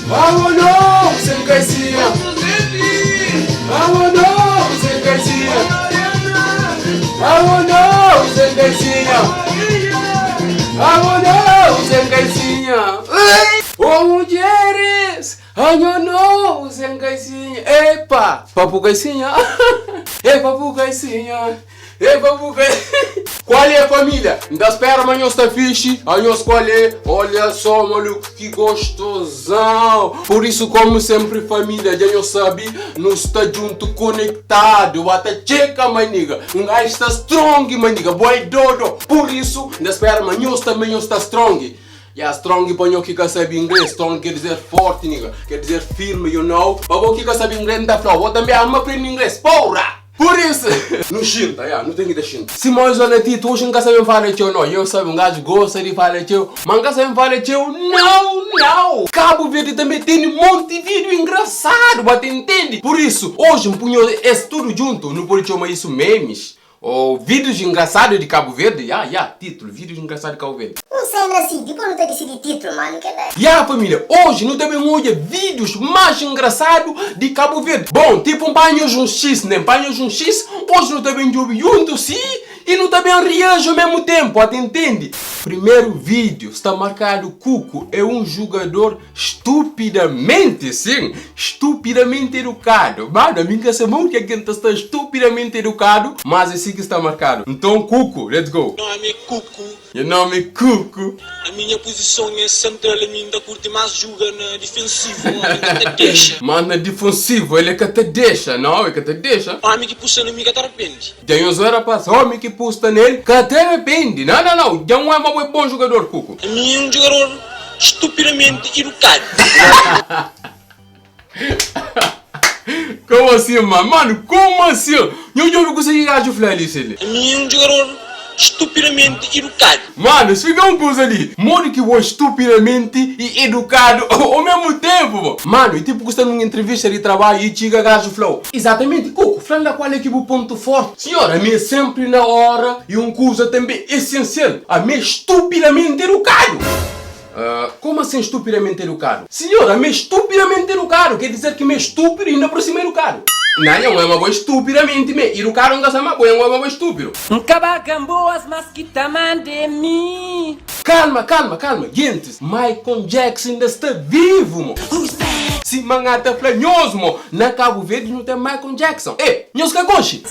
Awo sem caicinha. Awo sem caicinha. Awo sem caicinha. Awo sem caicinha. Ô mulheres, anho não sem caicinha. Epa, papu caicinha. Ei, papu caicinha. Ei, papu caicinha. Qual é a família? Nta spera ma nhos sta fixe. A nhos qual é? Olha só, maluco, que gostosão. Por isso, como sempre, família, já nhos sabe, nu sta junto, conectado. Bata tcheca, my nigga. Um gajo está strong, my nigga. Boy dodo. Por isso, nta spera ma nhos também nhos sta strong. Yeah, strong pa nho ki ka sabe inglês. Strong quer dizer forte, nigga. Quer dizer firme, you know. Pa bo ki ka sabe inglês, nta fla, bo também ama aprende inglês. Porra! Por isso, nu xinta, yeah, nu ten ki ta xinta. Sima nhos olha Tito, hoje N ka sabe fala txeu, não. Nhos sabe, um gajo gosta de fala txeu, mas N ka sabe fala txeu, não, não. Cabo Verde também tem um monte de vídeo engraçado, ba ta entende? Por isso, hoje N punha es tudo junto, nu pode txoma isso memes. Ou vídeos engraçados de Cabo Verde, ya, ya, título, vídeos engraçados de Cabo Verde. Un sena asi, dipôs nu ta disidi titlu, manu, kel-la. Ya família, hoje nu ta ben odja vídeos más engraçado di Cabo Verde. Bom, tipo N panha hoje um X, né? N panha hoje um X, hoje nu ta ben djobe junto si e nu ta ben reage ao mesmo tempo, ata entende? Primeiro vídeo sta marcado Cuco é um jogador Estupidamente, sim, estupidamente educado. Mano, ami ka sa mau ki algen ta sta estupidamente educado, mas é si ki sta marcado. Nton, Kuku, let's go. Nome é Kuku. Nha nome é Kuku. Ami nha puzison é sentral ami nta kurti más juga na difensivu omi ka ta dexa. Mas na difensivu el é ka ta dexa, nau el ka ta dexa. Omi ki pusta na mi ka ta rapendi. Dja nhos oe rapaz, omi ki pusta nel ka ta rapendi. Nau, nau, nau, dja un é ma bo é bon jugador, Kuku. Ami é un jugador Estupidamente educado. Como assim, mano? Mano, como assim? Nho djobe kusa ki gajo fla ali, sele. Ami é um jogador estupidamente educado. Mano, explica um kusa ali. Modi ki bo estupidamente e educado ao mesmo tempo, bo? Mano, e tipo ku sta num entrevista di trabalho e txiga gajo flau. Exatamente, Kuku, fla-m la kual é ki bu ponto forte. Senhor, ami é sempre na hora e um kusa tambe essencial. Ami é estupidamente educado. Ah, como assim estupidamente educado? Senhor, ami é estupidamente educado, quer dizer que mi é estúpido e ainda por cima educado. Não, nha é uma boa estupidamente me. Educado não gosta mais, boa é uma boa estúpido. N ka ba gamboas mas ki ta manda é mi. Calma, calma, calma, gentes, Michael Jackson ainda sta vivo, mo. Si manga ta fla nhos, mo, na Cabo Verde nu ten Michael Jackson. Eh, nhos ka konxe?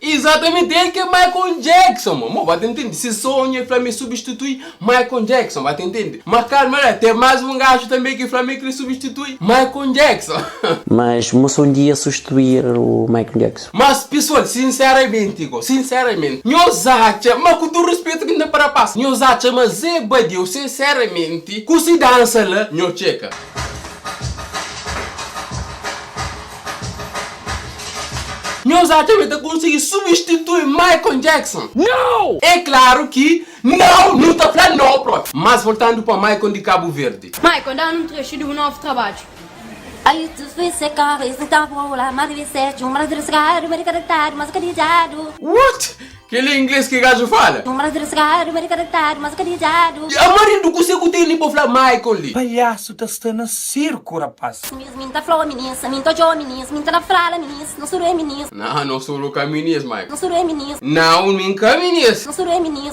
Exatamente, el ki é Michael Jackson, mo. Mo, ba ta intende? Se sonha e fla ma e substitui Michael Jackson, ba ta intende? Ma kalma la, ten más un gajo tanbe ki fla ma e kre substitui Michael Jackson. Mas mo se um dia substituir o Michael Jackson. Mas pessoal, sinceramente go, sinceramente, nhos atxa ma ku tudu respetu ki N ta pa rapaz, nhos atxa ma Zé Badiu, sinceramente, ku si dansa la, nho txeka. Nhos atxa ma el ta konsigi substitui Michael Jackson? Nau! É klaru ki nau! Nu ta fla nau propi! Mas voltandu pa Michael di Kabu Verdi. Michael, da-nu un trexu di bu novu trabadju. What? Kel-li é inglês ki gajo fala? A maridu kuse ku teni pa fla Michael li? Palhasu ta sta na sirku rapaz. Nah, no suru ka minis, Michael. Nau, nin ka minis.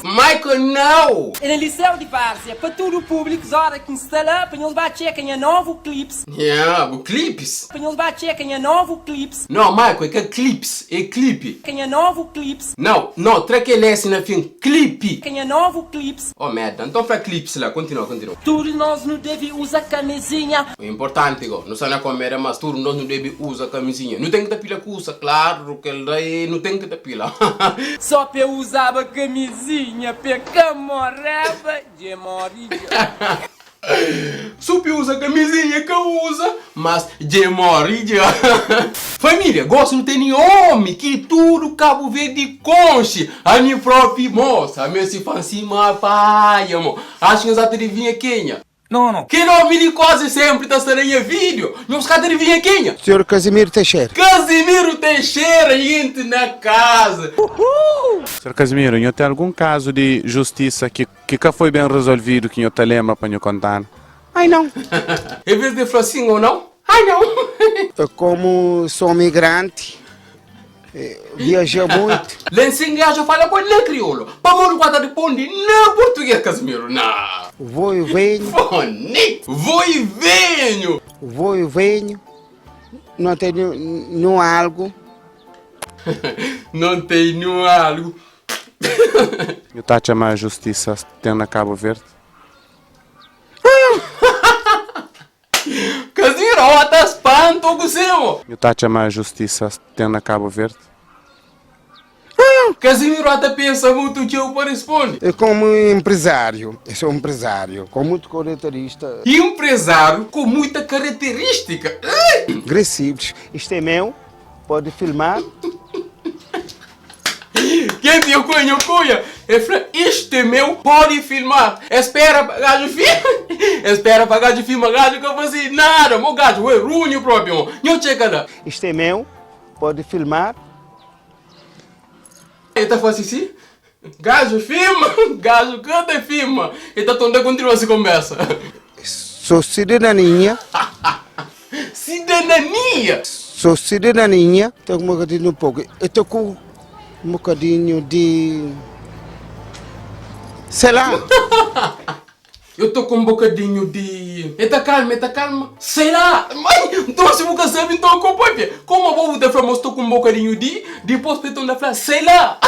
Michael, nau! É na Liceu di Várzea, pa tudu públikus, ora ki N sta la, pa nhos ba txeka nha novu clips. Nha, bu clips? Pa nhos ba txeka nha novu clips. Nau, Michael, é ka clips, é clipe. Ka nha novu clips. Nau, nau, tra kel S na fin, clipe. Ka nha novu clips. Oh merda, nton fla clips la, continua, continua. Tudu nos nu debe uza kamizinha. O importanti go, nu sta na komédia mas tudu nos nu debe uza kamizinha. Nu ten ki ta pila kusa, klaru kel la e nu ten ki ta pila. Só pe uzaba kamizinha pe ka moreba dje mori dja. Supi uza kamizinha ka uza mas dje mori dja. Família gosi nu teni omi ki tudu Cabo Verde konxi ami propi mosa ami si fan sima paia mo acho ki nhos ata adivinha kenha. Não, não. Kel omi li kuazi senpri ta sta na nha video. Nhos ka ta adivinha kenha? Senhor Casimiro Teixeira. Casimiro Teixeira, gente na casa. Senhor Casimiro, nho ten algun kazu di justisa ki ki ka foi ben rezolvidu ki nho ta lenbra pa nho kontanu? Ai não. Em vez de fla sim ou não, ai não. Eu como sou migrante, viajei muito. Lá em cima gajo fala com na crioulo. Pamodi ku ta responde na português, Casimiro? Na. Vou e venho. Fone. Vou e venho. Vou e venho. Não tenho nenhum algo. Não tem nenhum algo. Nhu ta atxa ma justisa ten na Cabo Verde? Casimiro, ó, ta spanto ku simo. Nhu ta atxa ma justisa ten na Cabo Verde? Casimiro ata pensa mutu txeu pa responde. Eu como empresário, eu sou empresário, com muito característica. Empresário com muita característica. Ai! Agressivos. Isto é meu, pode filmar. Quem tem cunha, cunha. Ele fala, isto é meu, pode filmar. Espera para gajo filma. Espera para gajo filma, gajo que eu faço nada. Meu gajo é runho próprio. Não chega lá. Isto é meu, pode filmar. Ele tá fazendo assim? Gajo filma, gajo canta e filma. Ele tá tondo continua essa conversa. Sou cidadania. Cidadania? Sou cidadania. Estou com um bocadinho um pouco. Eu estou com um bocadinho de. Sei lá. Eu tô com um bocadinho de. Eta calma, eta calma. Sei lá. Mãe, então se você sabe, então acompanha. Como a bobo da falar, estou com um bocadinho de. Depois eu da falar, sei lá.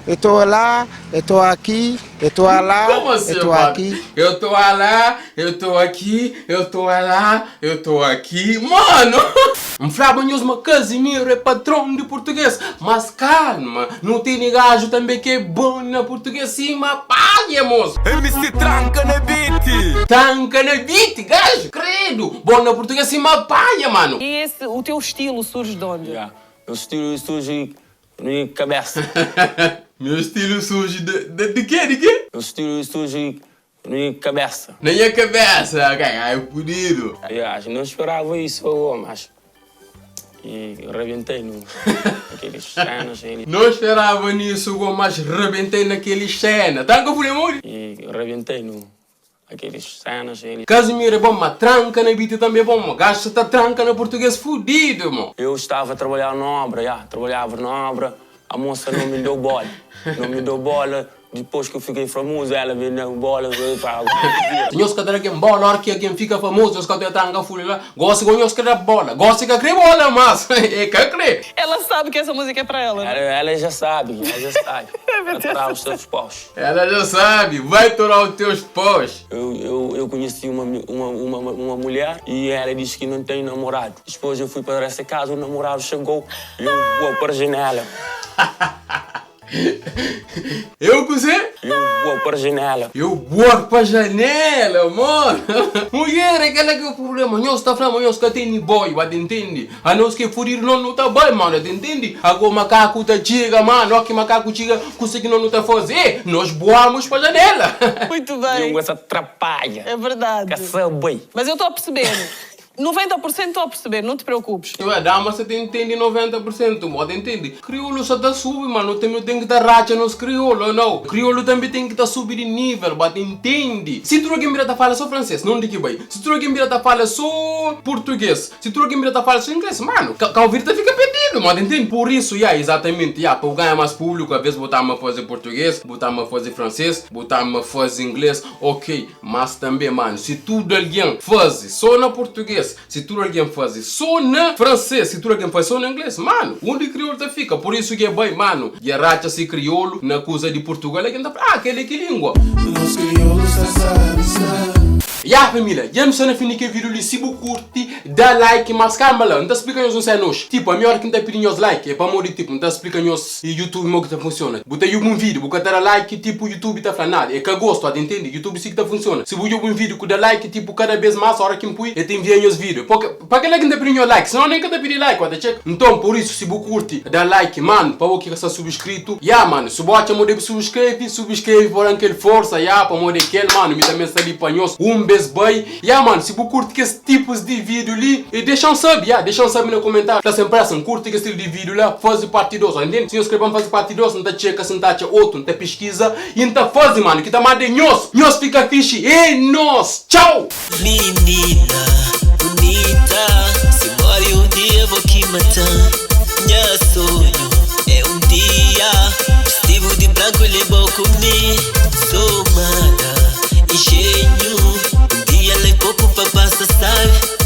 Eu tô lá, eu tô aqui, eu tô lá, Como assim, eu tô mano? aqui. Eu tô lá, eu tô aqui, eu tô lá, eu tô aqui. Mano! Um flava mesmo Casimiro é patrão de português. Mas calma, não tem gajo também que é bom na português. Sim, mas pague, moço. MC tranca na beat. Tranca na beat, gajo. Credo. Bom na português, sim, mas paia, mano. E esse, o teu estilo surge de onde? Yeah. Meu estilo surge na minha cabeça. Meu estilo surge de quê? De quê? Meu estilo surge na minha cabeça. Na minha cabeça, ok, ai, fodido. Eu acho, não esperava isso, mas... E rebentei no, naqueles cenas. Ele... Não esperava nisso, mas rebentei naquele cena. Tá com o E rebentei no, aqueles cenas. Ele... Casimiro é bom, mas tranca na beat também é bom, mano. Gajo tá tranca no português fudido, mano. Eu estava a trabalhar na obra, já, trabalhava na obra. A moça não me deu bola. Não me deu bola. Depois que eu fiquei famoso, ela me deu bola. Eu falava, Nós que dá bola, hora que alguém fica famoso, nós que tranca folha lá. Gosta que nós que dá bola. Gosta que crê bola, mas é que crê. Ela sabe que essa música é pra ela. Ela, ela já sabe, ela já sabe. Vai torar os teus paus. Ela já sabe, vai torar os teus paus. Eu conheci uma mulher e ela disse que não tem namorado. Depois eu fui para essa casa, o namorado chegou e eu vou para a janela. Eu com você? Eu vou para a janela. Eu vou para a janela, mano. Mulher, aquele que é o problema. Nós está falando, nós que tem boy, mas entende? A nós que furir não tá bem, mano, entende? Agora o macaco tá chega, mano. Olha que macaco chega, consegue não tá fazer. Nós voamos para a janela. Muito bem. Eu essa atrapalha. É verdade. Quer saber? Mas eu estou a perceber. 90% estou a perceber, não te preocupes. Ué, dama, você tem entende 90%, modo entende? Crioulo só tá sub, mano, também tem que dar racha nos crioulo, não. Crioulo também tem que tá subir de nível, bate entende? Se tu alguém tá fala só francês, não de que vai. Se tu alguém tá fala só português, se tu alguém tá fala só inglês, mano, Calvirta fica perdido, mano, entende? Por isso, yeah, exatamente, yeah, para eu ganhar mais público, às vezes botar-me a fazer português, botar-me a fazer francês, botar-me a fazer inglês, ok. Mas também, mano, se tudo alguém faz só na português, se tudo alguém faz só na francês, se tudo alguém faz só na inglês, mano, onde crioulo tá fica? Por isso que é bem, mano, e a racha-se crioulo na coisa de Portugal, é quem tá ah, aquele que língua. Os crioulos tá Ya família, já não sei na fim que vídeo ali, se você curte, dá like, mas calma lá, não tá explicando os cenas. Tipo, a melhor que não tá pedindo os like, é para morrer, tipo, não tá explicando os YouTube como que tá funciona. Botei um vídeo, vou dar like, tipo, YouTube tá falando nada, é que eu gosto, entende? YouTube sim que tá funciona. Se você um vídeo que dá like, tipo, cada vez mais, a hora que me põe, eu te envio os vídeos. Porque, para que like não tá pedindo like, senão nem que tá pedindo like, olha, check. Então, por isso, se você curte, dá like, mano, para você que está subscrito. Ya, mano, se você acha que subscreve, subscreve por aquele força, ya, para morrer aquele, mano, me também está ali para nós. Um beijo. es bai. Ya mano, si bu curti kes tipos di vídeo li, e dexa-m sabe, ya, dexa-m sabe na comentário. Fla sem pressa, N curti kes estilo di vídeo la, faze parte 2, entende? Si nhos kre pa N faze parte 2, N ta txeka si N ta atxa otu, N ta pesquisa e N ta faze, mano, ki ta manda nhos, nhos fika fixe, e nos, tchau! Menina bonita, se morre um dia vou te matar. Nha sonho é um dia vestido de branco levou comigo. Sou mada, engenho. Um dia levou pra passar, sabe?